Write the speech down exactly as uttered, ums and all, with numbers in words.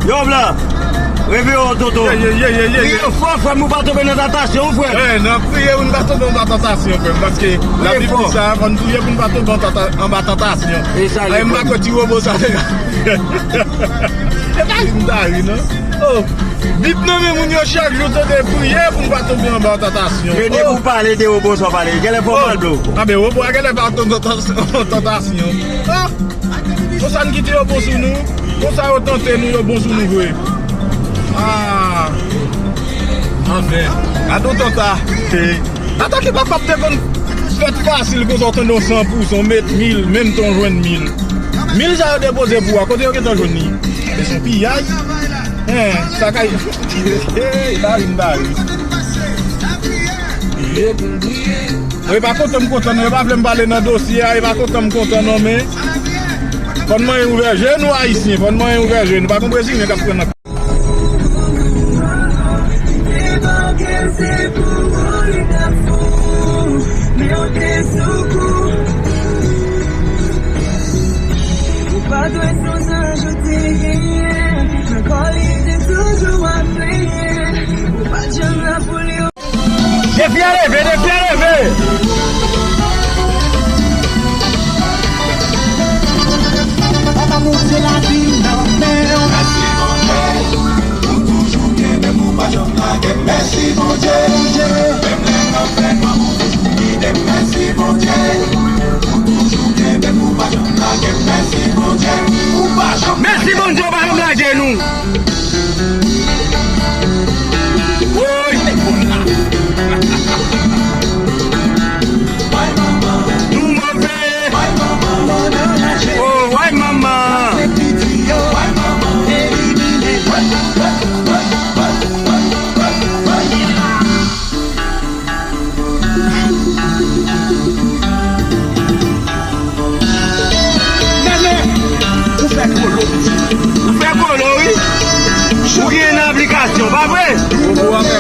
Yo, blan. Reveye w, tonton. Ye, ye, ye, ye, ye, ye. Priye fò, frè m, pou w pa tonbe nan tantasyon, frè m. Wi, n ap priye pou n pa tonbe anba tantasyon, frè m, paske Labib di sa, fò n priye pou n pa tonbe an tanta-, anba tantasyon. E sa, ay, m pa kwè ti wobo sa te ka. E pa ri m ta ri, non. Oh, Bib nan men moun yo chak jou, tande, priye pou n pa tonbe anba tantasyon. Rene, oh, pou pale de wobo sa w pale, genlè fò w pale de wobo. A ben, wobo a genlè pa tonbe an tantasyon. Ah! Konsa n kite yo bon sou nou. Konsa yo tante nou, yo bon sou nou vre. Ah. Anfen, gade yon tanta. Tanta ki pa p ap te konn fèt fasil konsa w tande yon san pou san, w met mil, menm tan w jwenn mil. Mil sa yo depoze pou ou a, kote yo gentan jwenn li? E se piyay. Hein, sa kay. Hey, la ri m ta ri. Mwen pa kontan m kontan non, yo pa vle m pale nan dosye a, yo pa kontan m kontan non, men fò n manyen ouvè je nou Ayisyen, fò n manyen ouvè je nou, pa gen Brezilyen k ap pran nan. Ou pa dwe sonje jan w te genyen, nan kò li te toujou ap plenyen. Ou pa t janm la pou li. Defi a leve, defi a leve. Papa Bondye, lavi m nan men w. Mèsi Bondye, ou toujou kenbe m, ou pa janm lage m. Mèsi Bondye, menm lè nan fè nwa, ou toujou gide m. Mèsi Bondye, ou toujou kenbe m, ou pa janm lage m. Mèsi Bondye, ou pa janm lage m. Mèsi Bondye, ou pa janm lage nou. Woy! Nou move! Oh, woy, manman! Nene, ou fè kolo, pitit. Ou fè kolo, wi. Ou gen nan aplikasyon, pa vre? Bobo a fè